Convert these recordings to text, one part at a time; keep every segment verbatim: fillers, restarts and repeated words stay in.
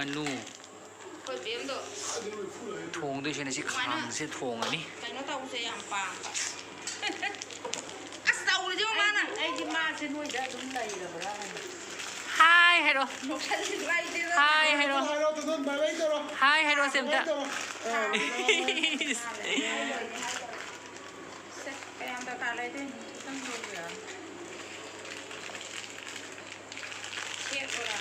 ꯉꯥꯅꯨ ꯑꯩꯈꯣꯏ ꯕꯦꯝꯗꯣ ꯊꯣꯡꯗꯣꯏꯁꯤꯅ ꯁꯤ ꯁꯨꯃꯥꯏꯅ ꯈꯥꯡꯁꯦ ꯊꯣꯡꯉꯅꯤ꯫ ꯀꯩꯅꯣ ꯇꯧꯕꯁꯦ ꯌꯥꯝ ꯄꯥꯝꯕ꯫ ꯑꯁ, ꯇꯧꯔꯗꯤ ꯃꯥꯅ꯫ ꯑꯩꯗꯤ ꯃꯥꯁꯦ ꯅꯣꯏꯗ ꯑꯗꯨꯝ ꯂꯩꯔꯕ꯭ꯔꯥ ꯍꯥꯏꯅ꯫ ꯍꯥꯏ ꯍꯥꯏꯔꯣ꯫ ꯅꯣꯛꯁꯜꯂꯤꯗꯣ ꯑꯩꯗꯤ꯫ ꯍꯥꯏ ꯍꯥꯏꯔꯣ꯫ ꯍꯥꯏꯔꯣ, ꯇꯣꯟꯊꯣꯟ, bye bye ꯇꯧꯔꯣ꯫ ꯍꯥꯏ ꯍꯥꯏꯔꯣ, ꯁꯦꯝꯇ꯫ Bye ꯇꯧꯔꯣ꯫ ꯑꯥ꯫ ꯁꯦ, ꯀꯌꯥꯝ ꯗꯔꯀꯥꯔ ꯂꯩꯗꯣꯏꯅꯣ? ꯈꯤꯇꯪ ꯂꯧꯕꯤꯔꯛꯑꯣ꯫ ꯍꯦꯛꯂꯨꯔꯥ?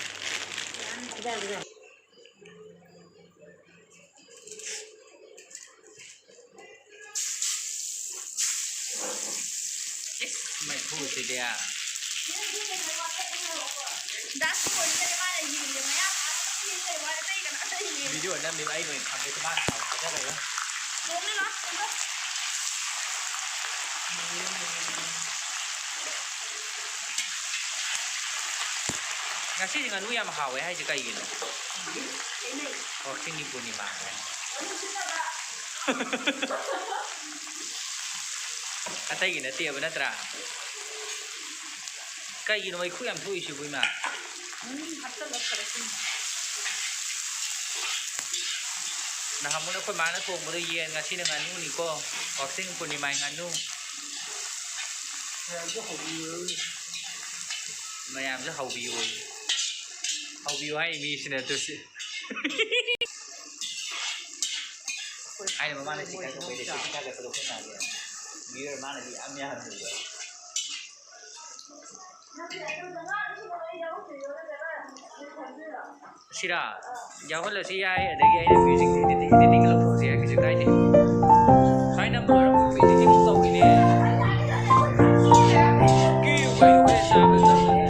ꯏꯁ, ꯃꯩꯈꯨꯁꯤꯗꯤ꯫ ꯗꯥꯁꯨ ꯑꯣꯏꯔꯒꯗꯤ ꯃꯥꯅ ꯌꯦꯡꯉꯦ ꯃꯌꯥꯝ ꯑꯇꯩ ꯀꯩꯅꯣ ꯑꯇꯩ ꯌꯦꯡꯉꯦ꯫ Video ꯅꯝꯃꯤꯕ ꯑꯩ ꯂꯣꯏ ꯈꯪꯉꯦ, ꯃꯥꯅ ꯁꯥꯎ ꯊꯥꯖꯔꯒ꯫ ꯅꯣꯡꯅꯤ ꯂꯥꯛ꯫ ꯉꯁꯤꯗꯤ ꯉꯥꯅꯨ ꯌꯥꯝ ꯍꯥꯎꯋꯦ ꯍꯥꯏꯁꯦ ꯀꯩꯒꯤꯅꯣ? ꯋꯥꯛꯆꯤꯡꯒꯤ ꯄꯨꯔꯅꯤꯃꯥꯅꯦ꯫ ꯑꯇꯩꯒꯤ ꯅꯠꯇꯦꯕ ꯅꯠꯇ꯭ꯔꯥ? ꯀꯩꯒꯤꯅꯣ ꯃꯩꯈꯨ ꯌꯥꯝ ꯊꯣꯛꯏꯁꯤꯕꯨ, ꯏꯃꯥ? ꯅꯍꯥꯟꯃꯨꯛ ꯑꯩꯈꯣꯏ ꯃꯥꯅ ꯊꯣꯡꯕꯗꯣ ꯌꯦꯟ, ꯉꯁꯤꯅ ꯉꯥꯅꯨꯅꯤꯀꯣ꯫ ꯋꯥꯛꯆꯤꯡ ꯄꯨꯔꯅꯤꯃꯥꯒꯤ ꯉꯥꯅꯨ꯫ ꯃꯌꯥꯝꯁꯨ ꯍꯧꯕꯤꯌꯨ꯫ ꯍꯧꯕꯤꯌꯨ ꯍꯥꯏ ꯃꯤꯁꯤꯅ ꯑꯗꯨꯁꯤ꯫ ꯑꯩꯅ ꯃꯃꯥꯡꯗ ꯆꯤꯛꯀꯟ ꯊꯣꯡꯕꯩꯗ ꯆꯤꯛꯀꯟ ꯊꯥꯒꯠꯄꯗꯣ ꯑꯩꯈꯣꯏ ꯃꯥꯒꯤ꯫ ꯃꯤꯑꯣꯏ ꯃꯥꯅꯗꯤ ꯌꯥꯝ ꯌꯥꯍꯟꯕꯤꯕ꯫ ꯁꯤꯔꯥ? ꯌꯥꯎꯍꯜꯂꯁꯨ ꯌꯥꯏ, ꯑꯗꯒꯤ ꯑꯩꯅ music editing, editing ꯂꯧꯊꯣꯛꯑꯁꯨ ꯌꯥꯏ, ꯀꯩꯁꯨ ꯀꯥꯏꯗꯦ꯫ ꯁꯨꯃꯥꯏꯅ ꯅꯝꯕ ꯂꯣꯏꯔꯒ editing ꯑꯃꯨꯛ ꯇꯧꯈꯤꯅꯦ꯫ ꯀꯦꯌꯨ ꯀꯩꯅꯣ ꯍꯣꯔꯦꯟ ꯆꯥꯕꯗ ꯆꯪꯗꯣꯏꯅꯦ꯫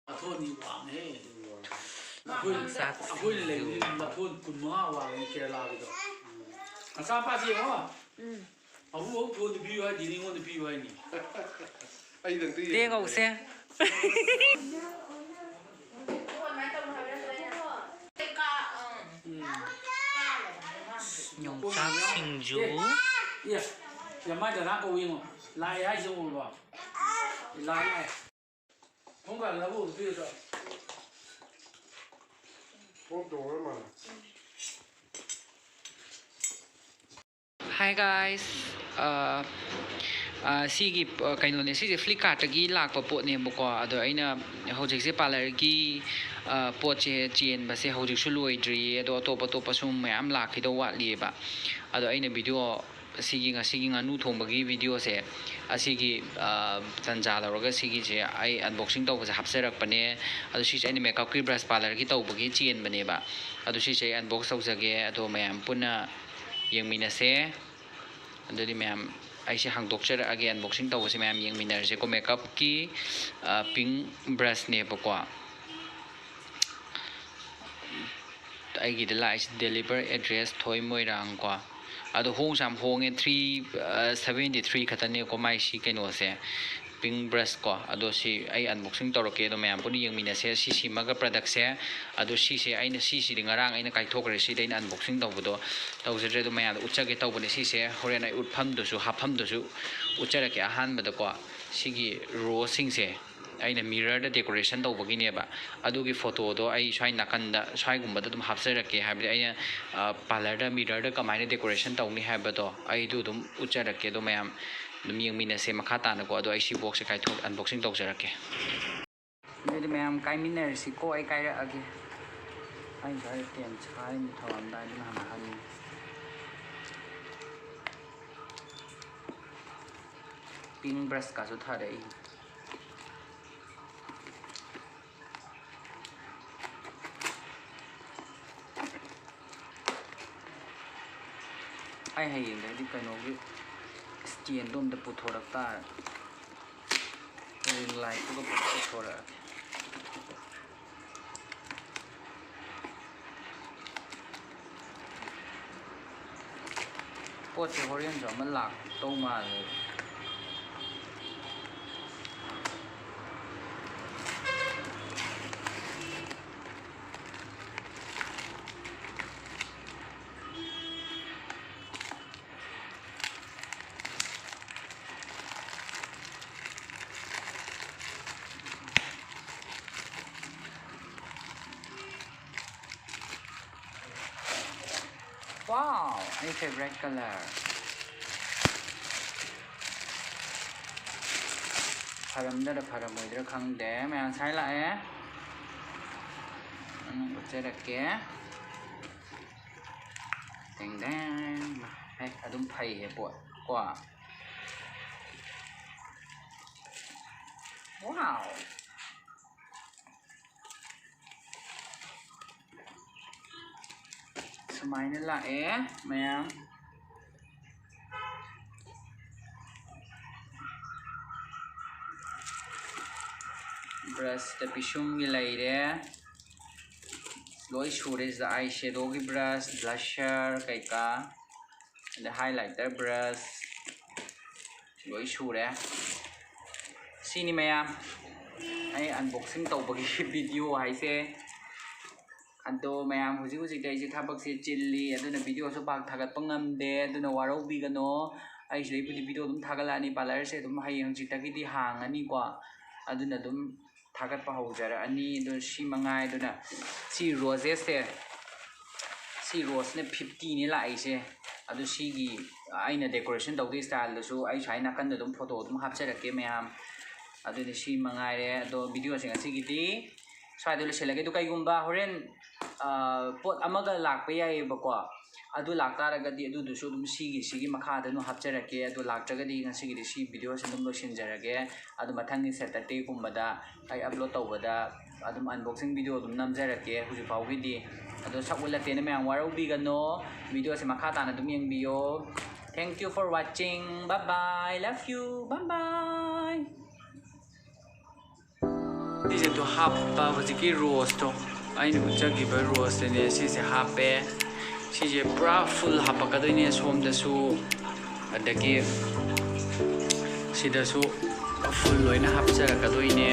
ꯃꯊꯣꯟꯗꯤ ꯋꯥꯡꯉꯦ꯫ ꯑꯩꯈꯣꯏ, ꯑꯩꯈꯣꯏꯅ ꯂꯩꯕꯗꯤ ꯃꯊꯣꯟ ꯀꯨꯟꯃꯉꯥ ꯋꯥꯡꯉꯦ ꯀꯦꯔꯂꯥꯒꯤꯗꯣ꯫ ꯃꯆꯥꯅꯨꯄꯥꯁꯤ ꯌꯦꯡꯉꯣ꯫ ꯎꯝ꯫ ꯑꯕꯨꯡ ꯍꯧ ꯐꯣꯟꯗꯨ ꯄꯤꯌꯨ ꯍꯥꯏꯗꯤ ꯅꯉꯣꯟꯗ ꯄꯤꯌꯨ ꯍꯥꯏꯅꯤ꯫ ꯑꯩꯗꯪꯗꯤ ꯇꯦꯡ ꯉꯧꯁꯦ꯫ ꯎꯝ꯫ ꯌꯣꯡꯆꯥꯛ ꯁꯤꯡꯖꯨ꯫ ꯑꯦ, ꯑꯦ, ꯃꯥꯏ ꯗꯗꯥ ꯀꯧ ꯌꯦꯡꯉꯣ꯫ ꯂꯥꯛꯑꯦ ꯍꯥꯏꯁꯦ ꯎꯔꯕꯣ? ꯂꯥꯛꯑꯦ, ꯂꯥꯛꯑꯦ꯫ ꯊꯣꯡꯒꯥꯜ ꯂꯧꯕ ꯎꯗꯣꯏꯗꯣ꯫ ꯑꯣꯛ ꯇꯣꯡꯉ ꯃꯥꯜꯂꯦ꯫ Hi guys, ꯑ, ꯑ, ꯁꯤꯒꯤ, ꯑ, ꯀꯩꯅꯣꯅꯦ, ꯁꯤꯁꯦ Flipkartꯇꯒꯤ ꯂꯥꯛꯄ ꯄꯣꯠꯅꯦꯕꯀꯣ꯫ ꯑꯗꯣ ꯑꯩꯅ ꯍꯧꯖꯤꯛꯁꯦ ꯄꯥꯔꯂꯔꯒꯤ, ꯑ, ꯄꯣꯠꯁꯦ ꯆꯦꯟꯕꯁꯦ ꯍꯧꯖꯤꯛꯁꯨ ꯂꯣꯏꯗ꯭ꯔꯤꯌꯦ꯫ ꯑꯗꯣ ꯑꯇꯣꯞ ꯑꯇꯣꯞꯄꯁꯨ ꯃꯌꯥꯝ ꯂꯥꯛꯈꯤꯗꯧ ꯋꯥꯠꯂꯤꯑꯕ꯫ ꯑꯗꯣ ꯑꯩꯅ video ꯁꯤꯒꯤ ꯉꯁꯤꯒꯤ ꯉꯥꯅꯨ ꯊꯣꯡꯕꯒꯤ videoꯁꯦ ꯑꯁꯤꯒꯤ, ꯑ, ꯇꯟꯖꯥ ꯂꯧꯔꯒ ꯁꯤꯒꯤꯁꯦ ꯑꯩ unboxing ꯇꯧꯕꯁꯦ ꯍꯥꯞꯆꯔꯛꯄꯅꯦ꯫ ꯑꯗꯣ ꯁꯤꯁꯦ ꯑꯩꯅ makeupꯀꯤ brush parlourꯒꯤ ꯇꯧꯕꯒꯤ ꯆꯦꯟꯕꯅꯦꯕ꯫ ꯑꯗꯣ ꯁꯤꯁꯦ ꯑꯩ unbox ꯇꯧꯖꯒꯦ꯫ ꯑꯗꯣ ꯃꯌꯥꯝ ꯄꯨꯟꯅ ꯌꯦꯡꯃꯤꯟꯅꯁꯦ꯫ ꯑꯗꯨꯗꯤ ꯃꯌꯥꯝ ꯑꯩꯁꯦ ꯍꯥꯡꯗꯣꯛꯆꯔꯛꯑꯒꯦ, unboxing ꯇꯧꯕꯁꯦ ꯃꯌꯥꯝ ꯌꯦꯡꯃꯤꯟꯅꯔꯁꯦꯀꯣ꯫ Makeupꯀꯤ, ꯑ, pink brushꯅꯦꯕꯀꯣ꯫ ꯑꯩꯒꯤꯗ ꯂꯥꯛꯏꯁꯦ deliver address ꯊꯣꯏ ꯃꯣꯏꯔꯥꯡ ꯀꯣ꯫ ꯑꯗꯣ ꯍꯣꯡꯁꯨ ꯌꯥꯝ ꯍꯣꯡꯉꯦ, three, ꯑ, seventy three ꯈꯛꯇꯅꯦꯀꯣ ꯃꯥꯏ ꯁꯤ ꯀꯩꯅꯣꯁꯦ, pink brush ꯀꯣ꯫ ꯑꯗꯣ ꯁꯤ ꯑꯩ unboxing ꯇꯧꯔꯛꯀꯦ, ꯑꯗꯣ ꯃꯌꯥꯝ ꯄꯨꯟꯅ ꯌꯦꯡꯃꯤꯟꯅꯁꯦ꯫ ꯁꯤꯁꯤꯃꯒ productꯁꯦ, ꯑꯗꯣ ꯁꯤꯁꯦ ꯑꯩꯅ, ꯁꯤꯁꯤꯗꯤ ꯉꯔꯥꯡ ꯑꯩꯅ ꯀꯥꯏꯊꯣꯛꯈ꯭ꯔꯦ, ꯁꯤꯗꯤ ꯑꯩꯅ unboxing ꯇꯧꯕꯗꯣ ꯇꯧꯖꯗ꯭ꯔꯦ꯫ ꯑꯗꯣ ꯃꯌꯥꯝꯗ ꯎꯠꯆꯒꯦ ꯇꯧꯕꯅꯦ꯫ ꯁꯤꯁꯦ ꯍꯣꯔꯦꯟ ꯑꯩ ꯎꯠꯐꯝꯗꯨꯁꯨ ꯍꯥꯞꯐꯝꯗꯨꯁꯨ ꯎꯠꯆꯔꯛꯀꯦ꯫ ꯑꯍꯥꯟꯕꯗꯀꯣ ꯁꯤꯒꯤ roseꯁꯤꯡꯁꯦ ꯑꯩꯅ mirrorꯗ decoration ꯇꯧꯕꯒꯤꯅꯦꯕ꯫ ꯑꯗꯨꯒꯤ photoꯗꯣ ꯑꯩ ꯁ꯭ꯋꯥꯏ ꯅꯥꯀꯟꯗ ꯁ꯭ꯋꯥꯏꯒꯨꯝꯕꯗ ꯑꯗꯨꯝ ꯍꯥꯞꯆꯔꯛꯀꯦ꯫ ꯍꯥꯏꯕꯗꯤ ꯑꯩꯅ, ꯑ, parlourꯗ mirrorꯗ ꯀꯃꯥꯏꯅ decoration ꯇꯧꯅꯤ ꯍꯥꯏꯕꯗꯣ ꯑꯩꯗꯨ ꯑꯗꯨꯝ ꯎꯠꯆꯔꯛꯀꯦ꯫ ꯑꯗꯣ ꯃꯌꯥꯝ ꯑꯗꯨꯝ ꯌꯦꯡꯃꯤꯟꯅꯁꯦ ꯃꯈꯥ ꯇꯥꯅꯀꯣ꯫ ꯑꯗꯣ ꯑꯩ ꯁꯤ boxꯁꯦ ꯀꯥꯏꯊꯣꯛ-, unboxing ꯇꯧꯖꯔꯛꯀꯦ꯫ ꯑꯗꯨꯗꯤ ꯃꯌꯥꯝ ꯀꯥꯏꯃꯤꯟꯅꯔꯁꯤꯀꯣ, ꯑꯩ ꯀꯥꯏꯔꯛꯑꯒꯦ꯫ ꯑꯩ ꯉꯁꯥꯏ ꯇꯦꯟ ꯁꯥꯔꯤꯅꯤ ꯊꯧꯔꯝꯗꯥꯏꯗ ꯅꯍꯥꯟ ꯑꯍꯟꯅꯤ꯫ Pink brushꯀꯁꯨ ꯊꯥꯔꯛꯏ꯫ ꯑꯩ ꯍꯌꯦꯡꯗꯩꯗꯤ ꯀꯩꯅꯣꯒꯤ standꯗꯣ ꯑꯝꯇ ꯄꯨꯊꯣꯔꯛ ꯇꯥꯔꯦ꯫ Ring light ꯇꯨꯒ ꯄꯨꯊꯣꯔꯛꯑꯒꯦ꯫ ꯄꯣꯠꯁꯦ ꯍꯣꯔꯦꯟꯁꯨ ꯑꯃ ꯂꯥꯛꯇꯧ ꯃꯥꯜꯂꯦ꯫ Wow, ꯑꯩ favourite colour꯫ ꯐꯔꯝꯗ꯭ꯔꯥ ꯐꯔꯝꯃꯣꯏꯗ꯭ꯔꯥ ꯈꯪꯗꯦ꯫ ꯃꯌꯥꯝ ꯁꯥꯏ ꯂꯥꯛꯑꯦ꯫ ꯎꯝ, ꯎꯠꯆꯔꯛꯀꯦ꯫ ꯇꯦꯡ ꯇꯦꯡ꯫ ꯍꯦ, ꯑꯗꯨꯝ ꯐꯩꯍꯦ ꯄꯣꯠ ꯀꯣ꯫ Wow꯫ ꯁꯨꯃꯥꯏꯅ ꯂꯥꯛꯑꯦ ꯃꯌꯥꯝ꯫ Brushꯇ ꯄꯤꯁꯨꯝꯒꯤ ꯂꯩꯔꯦ꯫ ꯂꯣꯏ ꯁꯨꯔꯦ ꯁꯤꯗ, eye shadowꯒꯤ brush, blusher ꯀꯩꯀꯥ, ꯑꯗ highlighter brush, ꯂꯣꯏ ꯁꯨꯔꯦ꯫ ꯁꯤꯅꯤ ꯃꯌꯥꯝ ꯑꯩ unboxing ꯇꯧꯕꯒꯤ video ꯍꯥꯏꯁꯦ꯫ ꯑꯗꯣ ꯃꯌꯥꯝ, ꯍꯧꯖꯤꯛ ꯍꯧꯖꯤꯛꯇꯤ ꯑꯩꯁꯦ ꯊꯕꯛꯁꯦ ꯆꯤꯜꯂꯤ, ꯑꯗꯨꯅ videoꯁꯨ ꯄꯥꯛ ꯊꯥꯒꯠꯄ ꯉꯝꯗꯦ, ꯑꯗꯨꯅ ꯋꯥꯔꯧꯕꯤꯒꯅꯣ꯫ ꯑꯩ ꯁꯤꯗꯩꯕꯨꯗꯤ video ꯑꯗꯨꯝ ꯊꯥꯒꯠꯂꯛꯑꯅꯤ, parlourꯁꯦ ꯑꯗꯨꯝ ꯍꯌꯦꯡ ꯍꯪꯆꯤꯠꯇꯒꯤꯗꯤ ꯍꯥꯡꯉꯅꯤꯀꯣ, ꯑꯗꯨꯅ ꯑꯗꯨꯝ ꯊꯥꯒꯠꯄ ꯍꯧꯖꯔꯛꯑꯅꯤ꯫ ꯑꯗꯣ ꯁꯤ ꯃꯉꯥꯏ꯫ ꯑꯗꯨꯅ ꯁꯤ roseꯁꯦ, ꯁꯤ roseꯅ fiftyꯅꯦ ꯂꯥꯛꯏꯁꯦ꯫ ꯑꯗꯨ ꯁꯤꯒꯤ ꯑꯩꯅ decoration ꯇꯧꯗꯣꯏ styleꯗꯨꯁꯨ ꯑꯩ ꯁ꯭ꯋꯥꯏ ꯅꯥꯀꯟꯗ ꯑꯗꯨꯝ photo ꯑꯗꯨꯝ ꯍꯥꯞꯆꯔꯛꯀꯦ ꯃꯌꯥꯝ꯫ ꯑꯗꯨꯗꯤ ꯁꯤ ꯃꯉꯥꯏꯔꯦ꯫ ꯑꯗꯣ videoꯁꯦ ꯉꯁꯤꯒꯤꯗꯤ ꯁ꯭ꯋꯥꯏꯗ ꯂꯣꯏꯁꯤꯜꯂꯒꯦ꯫ ꯑꯗꯨ ꯀꯩꯒꯨꯝꯕ ꯍꯣꯔꯦꯟ, ꯑ, ꯄꯣꯠ ꯑꯃꯒ ꯂꯥꯛꯄ ꯌꯥꯏꯌꯦꯕꯀꯣ꯫ ꯑꯗꯨ ꯂꯥꯛꯇꯥꯔꯒꯗꯤ ꯑꯗꯨꯗꯨꯁꯨ ꯑꯗꯨꯝ ꯁꯤꯒꯤ, ꯁꯤꯒꯤ ꯃꯈꯥꯗ ꯑꯗꯨꯝ ꯍꯥꯞꯆꯔꯛꯀꯦ꯫ ꯑꯗꯨ ꯂꯥꯛꯇ꯭ꯔꯒꯗꯤ ꯉꯁꯤꯒꯤꯗꯤ ꯁꯤ videoꯁꯦ ꯑꯗꯨꯝ ꯂꯣꯏꯁꯤꯟꯖꯔꯒꯦ꯫ ꯑꯗꯨ ꯃꯊꯪꯒꯤ Saturdayꯒꯨꯝꯕꯗ ꯑꯩ upload ꯇꯧꯕꯗ ꯑꯗꯨꯝ unboxing video ꯑꯗꯨꯝ ꯅꯝꯖꯔꯛꯀꯦ꯫ ꯍꯧꯖꯤꯛ ꯐꯥꯎꯒꯤꯗꯤ ꯑꯗꯣ ꯁꯛ ꯎꯠꯂꯛꯇꯦꯅ ꯃꯌꯥꯝ ꯋꯥꯔꯧꯕꯤꯒꯅꯣ꯫ Videoꯁꯦ ꯃꯈꯥ ꯇꯥꯅ ꯑꯗꯨꯝ ꯌꯦꯡꯕꯤꯌꯣ꯫ Thank you for watching. Bye bye. Love you. Bye bye. ꯁꯤꯁꯦ ꯑꯗꯨ ꯍꯥꯞꯄ, ꯍꯧꯖꯤꯛꯀꯤ ꯔꯣꯁꯇꯣ, ꯑꯩꯅ ꯎꯠꯆꯈꯤꯕ ꯔꯣꯁꯇꯨꯅꯦ꯫ ꯁꯤꯁꯦ ꯍꯥꯞꯄꯦ꯫ ꯁꯤꯁꯦ ꯄꯨꯔꯥ ꯐꯨꯜ ꯍꯥꯞꯄꯛꯀꯗꯣꯏꯅꯦ ꯁꯣꯝꯗꯁꯨ, ꯑꯗꯒꯤ ꯁꯤꯗꯁꯨ ꯐꯨꯜ ꯂꯣꯏꯅ ꯍꯥꯞꯆꯔꯛꯀꯗꯣꯏꯅꯦ꯫